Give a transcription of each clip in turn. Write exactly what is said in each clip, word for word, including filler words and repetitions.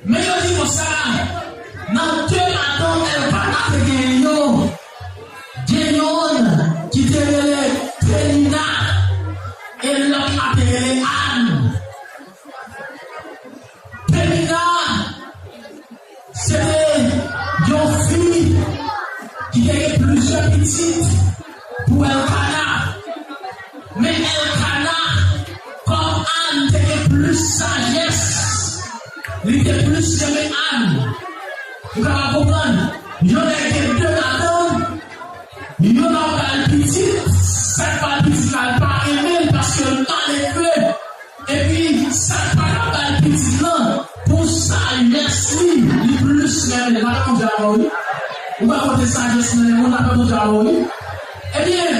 Men yo di konsa, nan de madanm Èlkana te genyen yo, gen yonn ki te rele Penina, e lòt la te rele Ann. Penina, se te yon fi ki te gen plizyè pitit pou Èlkana. Men Èlkana, kòm Ann te gen plis sajès, li te plis renmen Ann. Ou kapab konprann, yon nèg gen de madanm, yonn ap ba l pitit, sa k ba l pitit la, l pa renmen l paske l mal elve. Epi, sa k pa ka ba l pitit lan, pou sajès li, li plis renmen l. Lapè Bondye avè w, wi. Ou pa pote sajès nan men moun, lapè Bondye avè w, wi. Ebyen,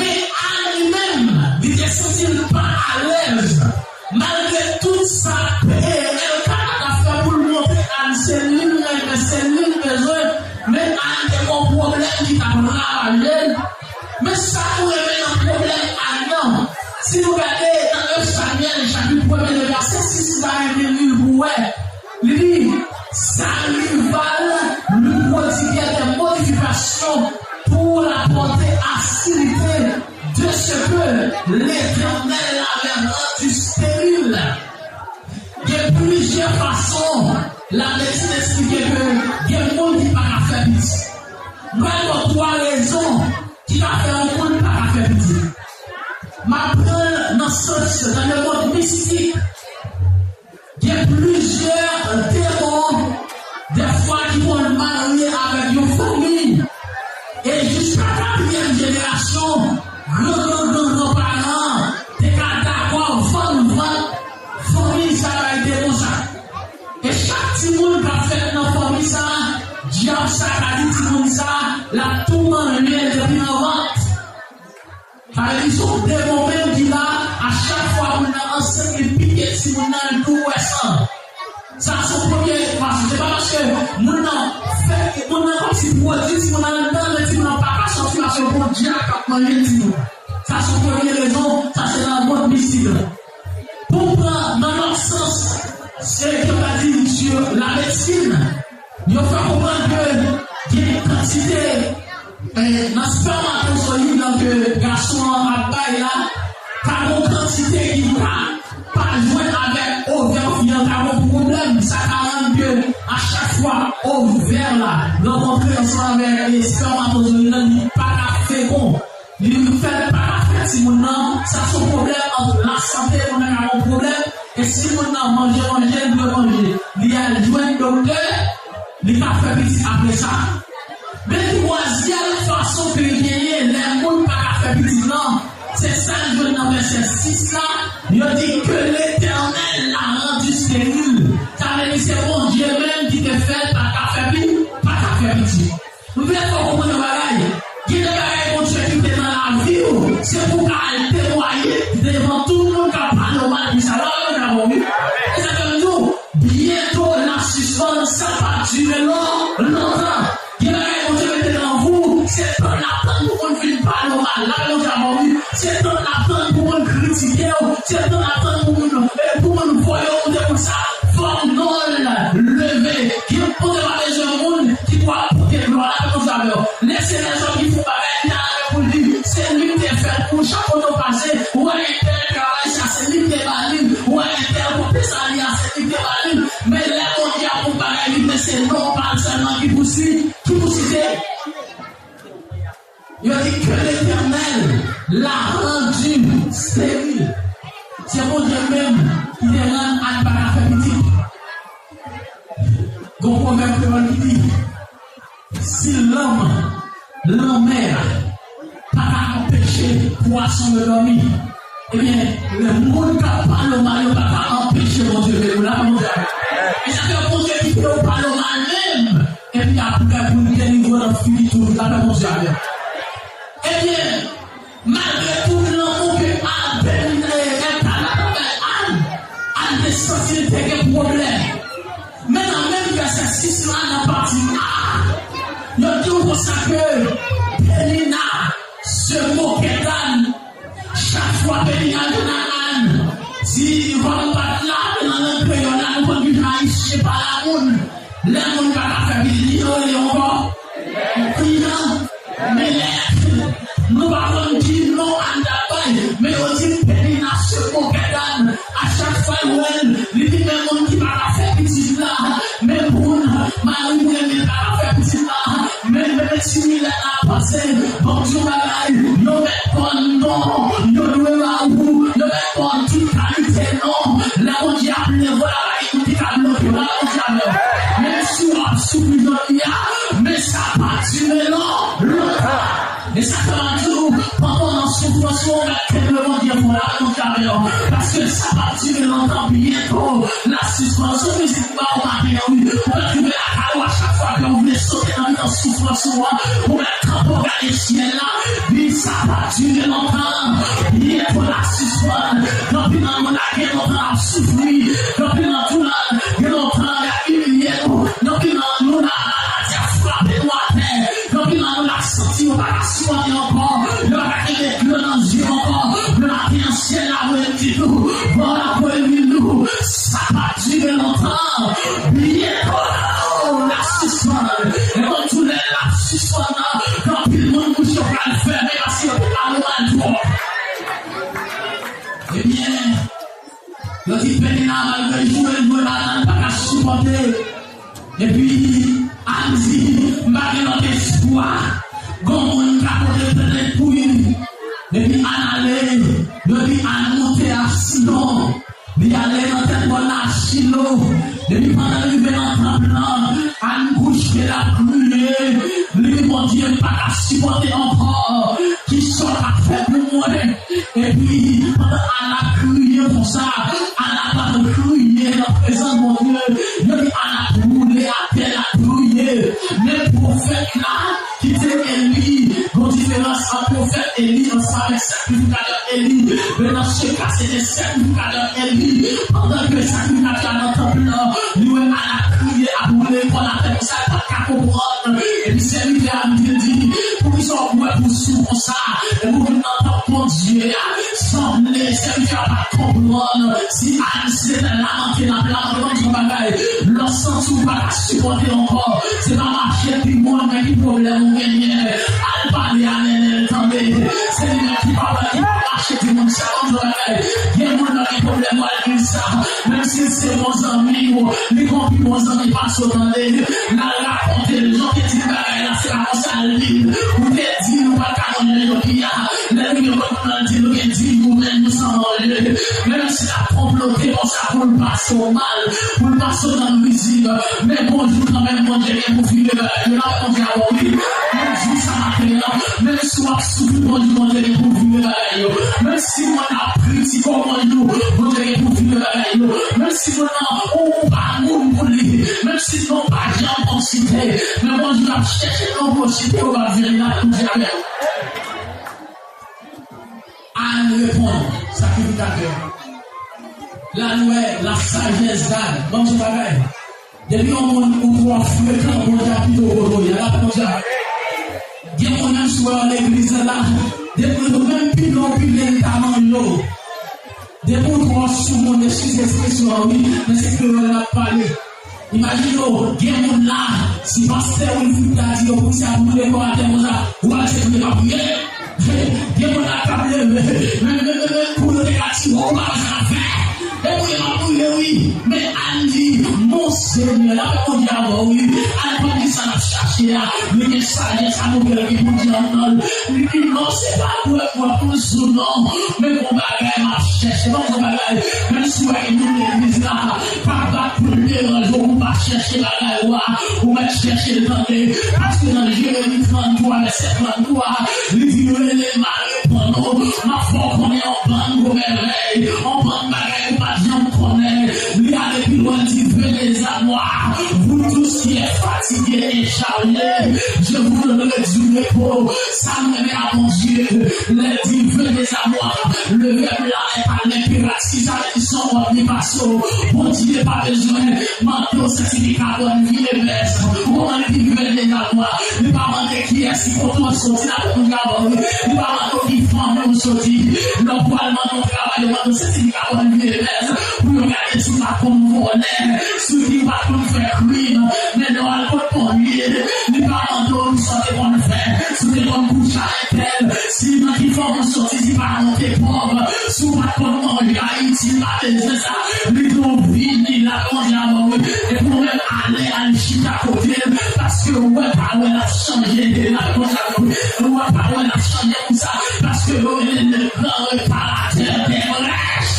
men Ann li menm, li te santi l pa alèz. Malgre tout sa, e, Èlkana t ap fè pou l montre Ann se li l renmen, se li l bezwen, men Ann te gen yon pwoblèm ki t ap ravaje l. Men sa nou renmen nan pwoblèm Ann nan, si nou gade nan en Samyèl chapit premye de vèsè sis, nou ta renmen li pou wè. Li di, sa rival lui prodiguait des modifications pour la porter à s'irriter de ce que l'Éternel l'avait rendu stérile. Gen plizyè fason lamedsin eksplike ke gen moun ki pa ka fè pitit. Mwen ba nou twa rezon ki ka fè yon moun pa ka fè pitit. M ap pran l nan sans, nan lemonn mistik. Gen plizyè demon, dèfwa, ki konn marye avèk yon fanmi. E jiska katriyèm jenerasyon, gran, gran, gran, gran paran an te ka dakò vann, vann fanmi sa bay demon sa. E chak timoun k ap fèt nan fanmi sa, dyab sa ka di timoun sa, l ap tou manje l depi nan vant. Sa vle di se yon demon menm ki la, a chak fwa moun nan ansent, li pike timoun nan, li tou wè san. Sa se yon premye fason. Se pa paske moun nan fè, moun nan kòmsi pwodui timoun nan anndan, men timoun nan pa ka sòti paske Bondye a k ap manje timoun. Sa se yon premye rezon, sa se nan mond mistik la. Pou pran nan lòt sans, se ke pa di sou lamedsin. Yo fè konprann ke gen kantite, eh, nan spèmatozoyid lan ke gason an ap bay la, ka gen kantite ki ka pa jwenn avèk ovè fi an, ka gen pwoblèm. Sa ka rann ke a chak fwa ovè la rankontre ansanm avèk, eh, spèmatozoyid lan, li pa ka fekon. Li fè l pa ka fè timoun nan, sa se yon pwoblèm ant lasante, moun nan ka gen yon pwoblèm, e si moun nan manje, manje, li dwe manje, li al jwenn doktè, li ka fè pitit apre sa. Men twazyèm fason ke l genyen, lè moun pa ka fè pitit lan, se sa n jwenn nan vèsè sis la, yo di que l'Éternel l'a rendu stérile. Sa vle di se Bondye menm ki te fè l pa ka fè pi-, pa ka fè pitit. M vle fè w konprann yon bagay. Gen de bagay Bondye kite nan lavi w, se pou w ka al temwaye devan tout moun k ap pale w mal pou sa. Lè w vin avè w, wi. E sa fè m di w, byento n ap sispann, sa p ap dire lon-, lontan. Gen bagay Bondye mete nan vi w, se tann l ap tann pou moun vin pale w mal. Lè w vin avè w, wi. Se tann l ap tann pou moun kritike w, se tann l ap tann pou moun, eh, pou moun voye w monte konsa. Fòk non l leve. Gen Bondye pa bezwen moun ki pou ap pote glwa la pou Bondye avè w. Lè se lèzòm ki fè bagay, li ta renmen pou l di, se li ki te fè l pou chak kote w pase, ou wè entèl travay sa, se li ki te ba li l, ou wè entèl pote sa li a, se li ki te ba li l. Men lè Bondye ap fè yon bagay, li men se non pa l sèlman ki pou si-, ki pou site. Yo di que l'Éternel l'a rendu stérile. Se Bondye menm ki te rann Ann pa ka fè pitit. Gon pwovèb kreyòl ki di, si lanm, lanmè a pa ka anpeche pwason yo dòmi, ebyen, lè moun k ap pale w mal yo pa ka anpeche Bondye vin. Ou la, Bondye. E sa fè Bondye kite yo pale w mal menm. Epi apre pou l delivre w nan figi tou, lapè Bondye avè w. Ebyen, malgre tout lanmou ke Abèl, eh, Èlkana t ap bay Ann, Ann te santi l te gen pwoblèm. Men nan menm vèsè sis la, nan pati A, yo di w konsa ke Penina se moquait d'Anne. Chak fwa Penina jwenn ak Ann, si kòm m pa t la, nan lang kreyòl la, nou konn ki jan Ayisyen Se pa la moun. Lè moun pa ka fè pitit li, yo rele ankò. Kijan? Men lè nou pa konn ki non Ann t ap bay, men yo di Penina se kokèt Ann. A chak fwa l wè l, li di men moun ki pa ka fè pitit la, men moun, mari m renmen pa ka fè pitit la, men, men, men ti Milèt ap panse, bon, di yon bagay, yo mèt konn non, yo dwe ba ou, yo mèt konn tout kalite non. Lè Bondye ap leve la, pa gen moun ki ka bloke w, pa Bondye avè w. Menm si w ap soufri jodi a, men sa pa dire lon-, lontan. E sa fè m ap di w, pandan w nan soufrans ou, ou mèt kenbe Bondye fò, la Bondye avè w. Paske sa pa dire lontan, byento, l ap sispann. Sou mizik m ba w maten an, wi. Ou mèt rive lakay ou a chak fwa ke w vle sote nan mitan soufrans ou an, ou mèt kanpe w gade syèl la, di sa pa dire lontan. Byento l ap sispann. Gen anpil nan nou la gen lontan n ap soufri. Gen anpil nan nou la gen lontan y ap imilye nou. Gen anpil nan nou la maladi ap frape nou atè. Gen anpil nan nou la santi yo pa ka sipòte ankò. Yo pa ka kenbe dlo nan zye ankò. Men maten an syèl la voye m di nou, vwa la voye m di nou, sa pa dire lontan. Byento l ap sispann. E konn tou lè l ap sispann nan, gen anpil moun bouch yo pral fèmen paske yo te pale mal twòp. Ebyen, yo di Penina malgre l jwe, l jwe la, l pa ka sipòte. Epi, Ann di, m pa gen lòt espwa. Gon moun ka pote plent pou li. Epi, Ann ale, yo di Ann moute Asilo. Li ale nan tèt bò Asilo. Epi, pandan l rive nan tanp lan, Ann kouche, l ap kriye. Li di, Bondye, m pa ka sipòte ankò. Kisa w t ap fè pou mwen? Epi, pandan Ann ap kriye konsa, Ann ap kriye nan prezans Bondye. Yo di Ann ap woule atè, l ap kriye. Men pwofèt la, ki te Eli, gon diferans ant pwofèt Eli ansanm avèk sakrifikatè Eli. Men nan se ka, se te sakrifikatè Eli. Pandan ke sakrifikatè a nan tanp lan, li wè Ann ap kriye, ap woule kò l atè konsa, l pa t ka konprann. Epi sèvitè a vin di l di, poukisa w bwè pou sou konsa? E pou vin nan tanp Bondye a, sanble sèvitè a pa t konprann. Si Ann se te lamante, l ap lamante, ban m di w yon bagay. Lè w santi w pa ka sipòte ankò, se pa mache di moun men ki pwoblèm ou genyen. Al pale a Nènèl tande. Se li menm ki papa ki pa mache di moun sa, ban m di w yon bagay. Gen moun nan gen pwoblèm, w al di l sa. Menm si l se bon zanmi w, li gon pi bon zanmi pase w tande. L al rakonte l, jan w te di l bagay la, se pa konsa l di l. Ou te di l ou pa t ka manje jodi a. Lè l rive kot moun nan, l di l ou gen di l ou menm ou san manje. Menm si l ap konplote konsa pou l pase w mal, pou l pase w nan rizib, men gon jou kanmenm Bondye gen pou vire bagay yo. L ap Bondye avè w wi. Menm jou sa maten an, menm si w ap soufri, gon jou Bondye gen pou vire bagay yo. Menm si moun nan ap kritike w, gon jou Bondye gen pou vire bagay yo. Menm si moun nan, ou, ou pa moun pou li, menm si non w pa janm konn site, men gon jou l ap chèche non pou w site, ou p ap vini la pou di avè w. Ann reponn sakrifikatè a. La nou wè la sajès d'Ann. Ban m di w bagay. Depi yon moun ou twò frekan, Bondye ap kite w kote w ye. Ala Bondye ap. Gen moun menm si w wè yo legliz la, depi ou menm pile w pile, li ta manje w. Depi w twò sou moun, eskize ekspresyon an wi, men se kreyòl n ap pale. Imajine w, gen moun la, si pastè Wilfrid ta di yo poukisa ap boule kò atè konsa, ou pa se priye pa priye. Gen moun la k ap leve, men, men, men, men, pou yo te ka tire w, ou pa bezwen ap fè. E priye pa priye, wi. Men Ann di, Monsenyè, lapè Bondye avè w, wi. Ann konn kisa l ap chache a, li gen sajès a nou fè, li gen Bondye anndan l. Li di, non, se pa pou, pou, pou sou non, men gon bagay m ap chèche, ban m di w bagay, menm si w wè gen moun legliz la, pa bat pou l deranje w, ou pa chèche bagay ou a, ou mèt chèche l tande. Paske nan Jeremi tranntwa, vèsè tranntwa, li di, rele m a reponn ou, m ap fè w konnen yon bann gwo mèvèy, yon bann bagay ou pa t janm konnen. Li ale pi lwen, li di, venez à moi, vous tous qui êtes fatigués et chargés, je vous donnerai du repos. Sa m renmen a Bondye, lè l di, venez Dezamwa, le vèb la est à l'impératif, sa vle di se yon òd li pase w. Bondye pa bezwen mande w sètifika bòn vi e bèz. Ou konprann li vin dezamwa. Li pa mande kiyès ki kote w soti, la pou di avè w. Li pa mande w ki fanmi w soti. Lè w pral mande yon travay, yo mande w sètifika bòn vi e bèz. Pou yo gade si w pa konn vòlè, si w pa konn fè krim. Men lè w al kot Bondye, li pa mande w sa w te konn fè, si w te konn kouche ak entèl, si nan ki fanmi w soti, si paran w te pòv, si w pa t konn manje Ayiti, li pa bezwen sa. Li di w vini la, Bondye avè w, epi w menm ale al chita kote l, paske w wè pa wè l ap chanje, la Bondye avè w, w wè pa wè l ap chanje konsa, paske yo rele le grand réparateur des brèches.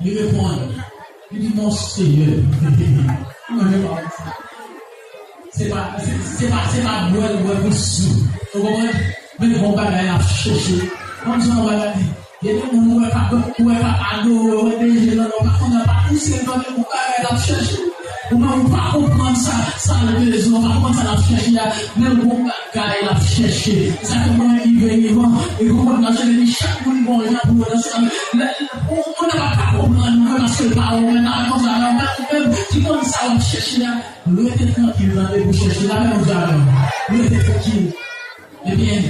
Li reponn, li di, Mon Seyè, mwen menm pa wè sa. Se pa, se, se pa, se pa bwè l bwè pou sou. Ou konprann? Men bon bagay l ap chèche. Kòm se yon bagay li. Gen de moun ou wè k ap, ou wè k ap adore, ou wè de je nan, ou pa konnen, pa pouse l, men bon bagay l ap chèche. Ou menm ou pa konprann sa, sa l bezwen, ou pa konprann sa l ap chèche a, men bon bagay l ap chèche. Se sa ke mwen rive vivan, e konprann nan Jeremi, chak moun gon jan pou yo nan sa. Lè, lè, ou, ou nan pa ka konprann mwen paske l pa ou menm, nan konsa, nan menm, ou menm ki konn sa w ap chèche a, rete trankil, tande, pou chèche la, menm ou di avè m. Rete trankil. Ebyen,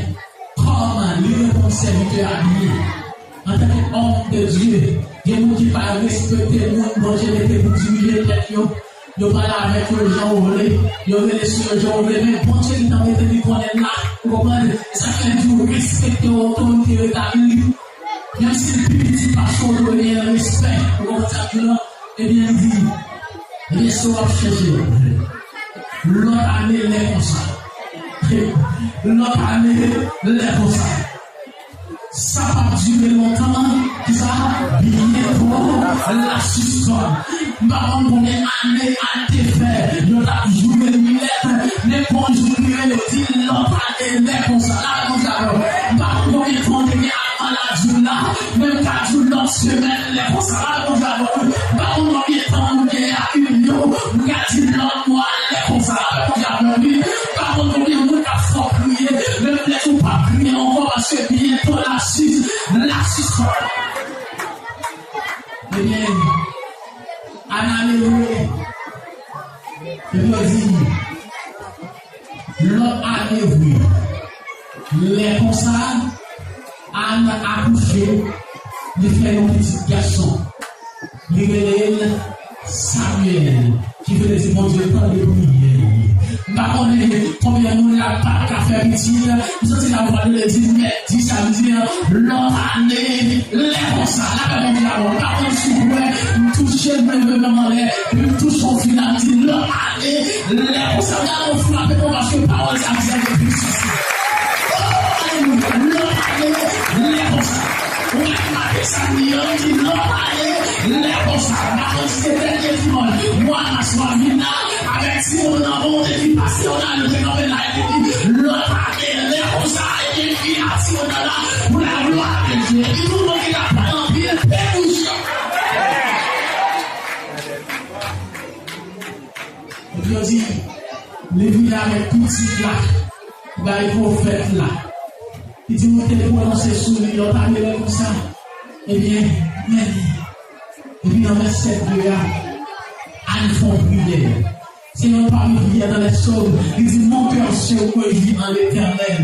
kòm li reponn sèvitè a byen, antanke òm de Dye, gen moun ki pa respekte moun Bondye mete pou dirije tèt yo. Yo pale avèk yo jan yo vle, yo rele sou yo jan yo vle, men Bondye gentan mete li konnen l la, ou konprann? E sa k fè l di w respekte otorite yo etabli. Menm si l pi piti pase w, w dwe gen respè, ou konprann sa m di w la? Ebyen, li di, lese w ap chèche lòt ane lè konsa. Lòt ane lè konsa. Sa p ap dire lontan, kisa? Byento l ap sispann. M pa konn konbyen ane a te fè yo t ap joure milèt, men gon jou rive yo di lòt ane lè konsa. La, Bondye avè w. M pa konn konbyen tan w te gen ak maladi w la, men m ka di w lòt semèn lè konsa. La, Bondye avè w. M pa konn konbyen tan nou gen ak Ilyo, m ka di lòt mwa lè konsa. La, Bondye avè w. M pa konn konbyen moun k ap fè w kriye, men m lè ou p ap kriye ankò paske byento l ap sis-, l ap sispann. Ebyen, ane vre. Epi yo di, lòt ane vre. Lè konsa, Ann akouche, li fè yon pitit gason. Li rele l Samyèl, ki vle di Bondye tande priyè li. M pa konnen konbyen moun la pa t ka fè pitit, m santi lavwa de Dye di, mèt di sa, li di, lòt ane, lè konsa, lapè Bondye avè w. M pa konn si w kwè, m touche l, m leve men m anlè, epi m touche yon fi la, m di, lòt ane, lè konsa, gade yon frape pou paske pawòl sa di sa gen pisans. Oh, alelouya, lòt ane, lè konsa. Ou mèt maten samdi an, di lòt ane, lè konsa. M pa konn si se dènye dimanch mwa mas w ap vin la, avèk timoun nan, bon, ou te di pastè Ronald te kanpe la, epi di lòt ane, lè konsa, epi fi a timoun nan la, pou la glwa de Dye. Epi tout moun ki t ap pale anpil, pe bouch yo. Epi yo di, li vini avèk pitit la, bay pwofèt la. Li di, ou te pwononse sou li, lòt ane lè konsa. Ebyen, men li. Epi nan vèsè de a, al fè yon priyè. Se yon pami priyè nan lè sòm. Li di, mon cœur se réjouit en l'Éternel.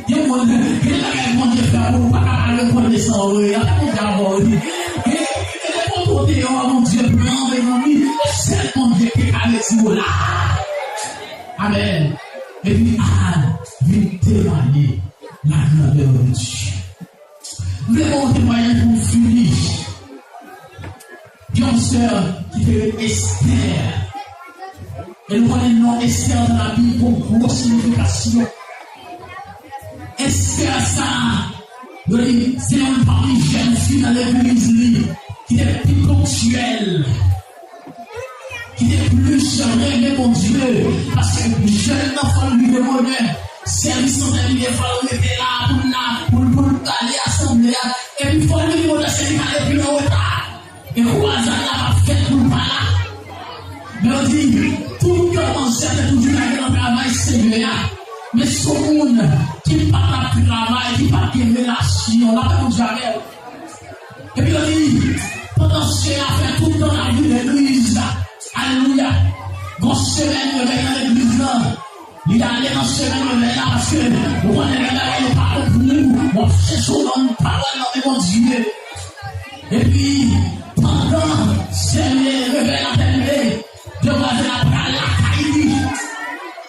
Gen moun, gen bagay Bondye fè pou ou, ou pa ka pa rekonesan vre. Apre Bondye avè w, wi. Gen, gen de kote ou te ye, Bondye pran, mezanmi. Se sèl Bondye ki ka redi w la. Amèn. Epi Ann vin temwaye la grandeur de Dieu. M vle ba w temwayaj pou m fini. Gen yon sè ki te rele Estè. E nou konnen non Estè nan Labib gon gwo siyifikasyon. Estè sa, yo di, se youn pami jèn fi nan legliz li ki te pi ponktyèl, ki te plis renmen Bondye, paske jèn nan fò l rive bonè, sèvis nan sèvis fò l rete la, pou l la, pou l, pou l ale asanble a, epi fò l rive bonè, se li k ale pi an reta. E kwazad la p ap fèt pou l pa la. Men yo di, toutan manzè te toujou lage nan travay Senyè a, Men se yon moun ki pa t ap travay, ki pa t gen relasyon, lapè Bondye avè w. Epi yo di, pandan Senyè a fè tout tan l ap vin legliz la. Alelouya. Gon semèn yo gen nan legliz la. Li ale nan semèn yo gen la paske ou konnen gen bagay yo pa bon pou ou. W ap chèche w nan pawòl nan men Bondye. Epi, pandan semèn yo gen la tèmine, demwazèl la pral lakay li.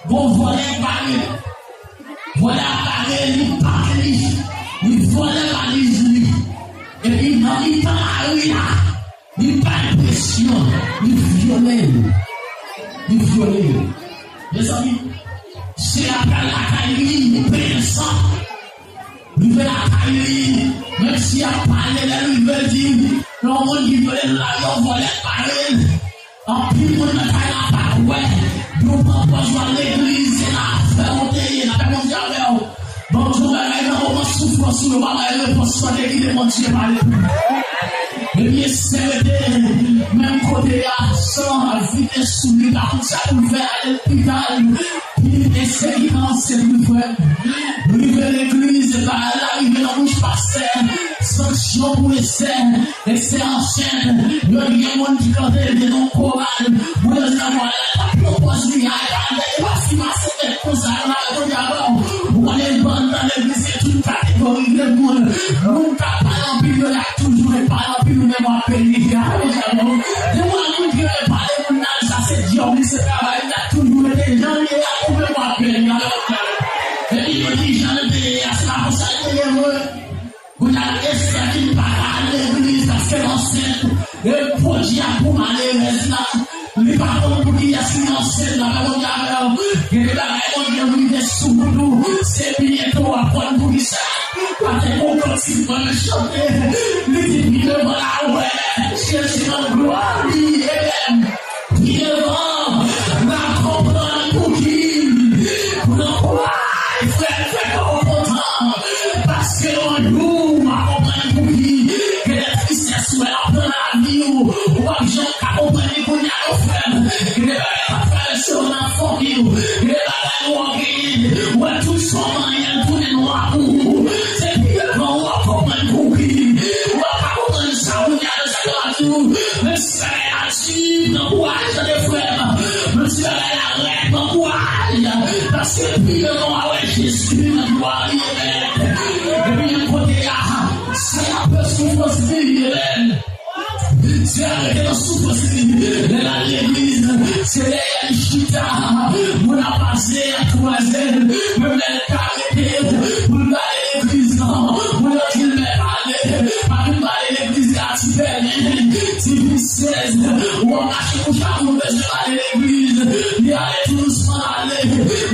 Gon vòlè bare l. Vòlè a bare li, li pake li, li vòlè valiz li. Epi nan mitan lari a, li bay presyon, li vyole l. Li vyole l. Mezanmi, se apre lakay li, li benyen san. Li rive lakay li, menm si y ap pale, lè l rive, l di, yon moun ki vyole l la, yon vòlè bare l. Anpil moun nan kay la pa kwè. Yo pran pòz yo al legliz, se nan afè w te ye, lapè Bondye avè w. Ban m di w bagay, nan moman soufrans ou, yo pa bay repons, sa te kite Bondye pale pou ou. Ebyen, sè rete menm kote a, san vide sou li, pa konn sa pou l fè, ale lopital. Pi ensèkirans, se pou frè m. Rive legliz, bagay la rive nan bouch pastè. Sanksyon pou ensè, ensè ansent. Yo di gen moun ki kante, li te nan koral. Moun yo di nan koral la, t ap pran pòz li a, e pa, e pa si pase tèt konsa, yo la, yo di avan. Ou konnen bann nan legliz, se tout kategori de moun. Moun k ap pale anpil, yo la toujou, e pale anpil, ou menm w ap beni. Gade, gade, gade. Depi w ap moun ki pale moun nan, sa se dyòb li, se travay li, l ap toujou rete jan l ye a, ou menm w ap beni. Epi yo di jan l te ye a, se pa konsa l te ye vre. Kounye a, Estè ki pa ka al legliz paske l ansent, e pwodui a pou malerèz la. Li pa konn pou kiyès li ansent la, pa konn avè w. Gen de bagay Bondye rive sou wout ou, se byento w ap konn poukisa. Pastè Kokotik mwen chante, li di pi devan l a wè Jezi nan glwa li, amen. Pi devan, n a konprann pouki. Pran kouraj, frè m, fè kò w kontan. Paske yon jou, w a konprann pouki. Gen de tristès ou wè ap pran lavi w. Ou p ap janm ka konprann li kounye a non, frè m. Gen de bagay k ap travèse w nan fanmi w. Gen de bagay ou wè w genyen. Ou wè tout sa w manyen l tounen nwa pou ou. Se pi devan w ap konprann pouki. Ou p ap ka konprann sa kounye a, men sa k ap di w. Menm si bagay la di, pran kouraj, tande frè m. Menm si bagay la rèd, pran kouraj. Paske pi devan w a wè Jezi nan glwa li, amen. Epi menm kote a, se apre soufrans li, amen. Di arete nan soufrans li. Lè l al legliz, se dèyè li chita. Moun ap pase, y ap kwaze l. Menm lè l ta rete pou l pale legliz lan, moun yo di l mèt ale. Pa vin pale legliz la, ti pèlen, ti visyèz. W ap mache kouche ak moun bezwen pale legliz. Li ale tou dousman ale.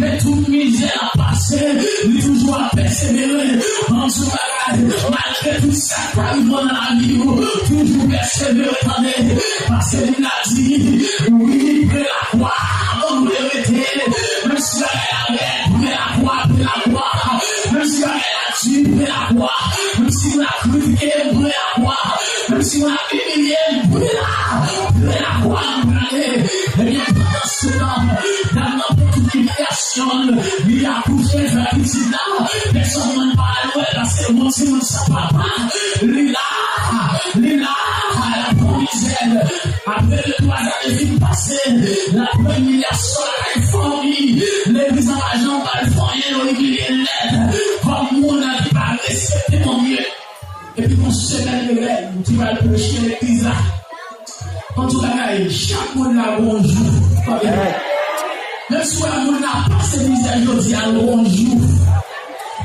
Men tout mizè l ap pase, li toujou ap pèsevere. Ban m di w bagay, malgre tout sa k pa rive w nan lavi w, toujou pèsevere, tande. Paske Bib la di, wi, pre lakwa, ban m rete. Menm si bagay la rèd, pre lakwa, pre lakwa. Menm si bagay la di, pre lakwa. Menm si moun ap kritike m, pre lakwa. Menm si moun ap imilye m, pre la. Pre lakwa, m prale. Ebyen, pandan se tan, dam nan pran tout imilyasyon l, li akouche, fè pitit la. Pèsonn menm pa al wè l, paske bon timoun san papa, li la, li la, l ap pran mizè. Apre de twa zane fin pase, l ap pran imilyasyon lakay fanmi. Legliz la pa janm ba l fanyen, yo imilye l nèt. Kòm moun ki pa respekte Bondye. Epi gon semèn de règ, ou te pral preche legliz la. An tou bagay, chak moun la gon jou. Tande. Menm si w wè moun la pase mizè jodi a, l gon jou.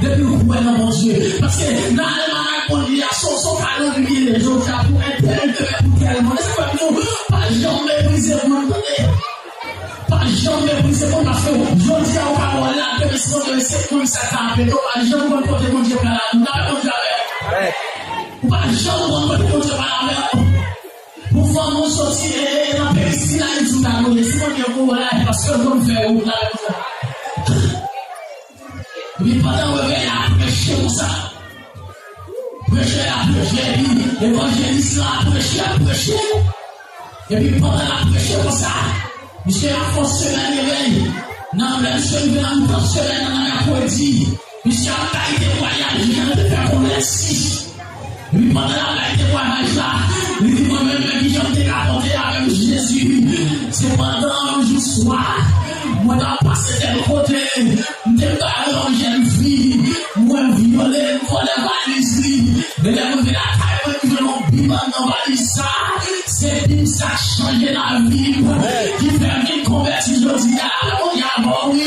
Depi w kwè nan Bondye. Paske nan almanak Bondye a, se yon, se yon kalandriye jodi a pou entèl, demen pou tèl moun. Èske w wè nou pa janm meprize moun, tande? Pa janm meprize moun, paske jodi a ou ka wè w la, demen si Bondye se moun sa ka ape, ou pa janm konn kote Bondye pral avè w. Ou pa janm konn kote Bondye pral avè w. Pou fanmi w soti, e, e, nan peyi sila, li di w ta gouye. Si Bondye pou w la, e paske l konn fè wout la, konsa. Li pandan w reveye a preche konsa. Preche a preche, epi evanjelis la preche, a preche. Epi pandan l ap preche konsa, misye la fè yon semèn reveye. Nan menm semèn, nan mitan semèn nan, nan mèkredi, misye ap bay temwayaj li, jan l te fè konvèti. Epi pandan l ap bay temwayaj la, li di, mwen menm, men kijan m te ka konte avèk Jezi. Se pandan yon jou swa, mwen t ap pase tèl kote, m te gade yon jèn fi, mwen vyole, m vòlè valiz li. E lè mwen vin lakay mwen, m jwenn yon Bib anndan valiz sa. Se Bib sa k chanje lavi m, ki fè m vin konvèti jodi a. Bondye a bon wi.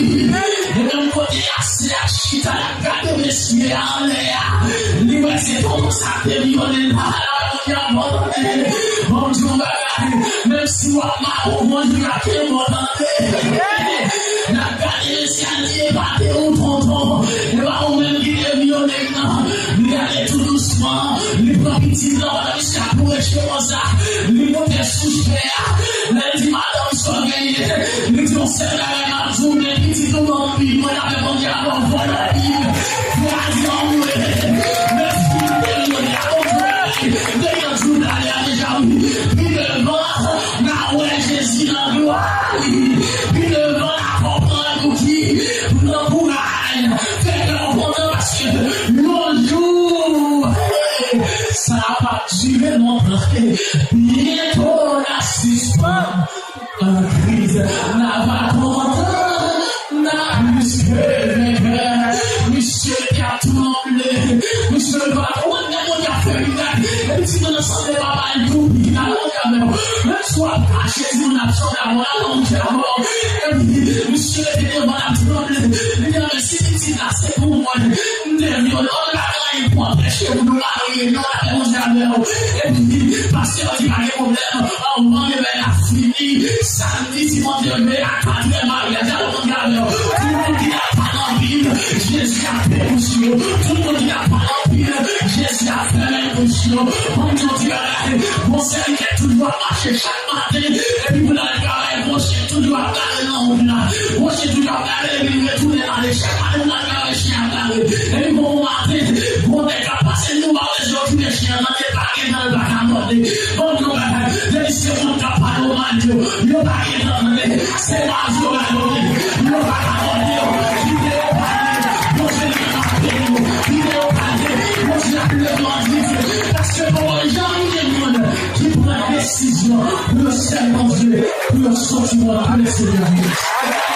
E menm kote a, sè a chita, l ap gade mesye a anlè a. Li wè se tonton sa k te vyole l la. Bondye a bon tande. Bon, m di yon bagay. Menm si w ap mare w, Bondye a te bon tande. L ap gade mesye a, li epate ou tonton. E pa ou menm ki te vyole m nan. Li ale tou dousman. Li pran pitit la, misye ap boure chevon sa, li moute sou chè a. Lè l di madanm sa w genyen, li di yon sèl bagay m ap di w, men pitit ou ban m Bib, mwen avèk Bondye a ban m vòlè Bib. Kraze anmwe. Mèsi pou Bondye a, Bondye a, depi yon jou talè a deja wi. Pi devan, n a wè Jezi nan glwa li. Pi devan, n a konprann pou ki pran kouraj. Fè kè w kontan paske yon jou, sa p ap dire lontan. Byento n a sispann an kriz. N a va kontan, n a plis ke venkè. Misye te ap tranble. Misye pa konn lè Bondye ap fè mirak. Epi ti moun nan sanble papa l tou pi. Alò, menm si w ap kache, ti moun ap sanble avè w, la Bondye avè w. Epi misye te devan l ap tranble. Li di, men si pitit la se pou mwen, m te vyole l, pa gen anyen pou anpeche w nou marye, non, la Bondye avè w. Epi pastè a di, pa gen pwoblèm, anvan demen a fini, samdi, ti moun te leve a katrè maryaj la, la Bondye avè w. Tout moun ki ap pale anpil, Jezi ap peye bouch yo. Tout moun ki ap pale anpil, Jezi ap fèmen bouch yo. Ban m di w ti bagay, bon sèvitè toujou ap mache chak maten, epi pou l al travay, bon chen toujou ap gade nan wout la. Bon chen toujou ap gade, epi li retounen ale. Chak maten pou l al travay, chen ap gade. Epi bon maten, bon nèg ap pase, nou pa bezwen okipe chen an, nan te pa gen tan, l pa ka mòde. Bon, nou bagay, depi se moun k ap pale w mal yo, yo pa gen tan tande. Se mal yo ba yo, yo pa ka mòde yo. Kite yo pale, Bondye li ap peye yo. Kite yo pale, Bondye ap leve yo an difè. Paske poko janm gen moun ki pran desizyon pou yo sèvi Bondye, pou yo soti nan tout eksperyans.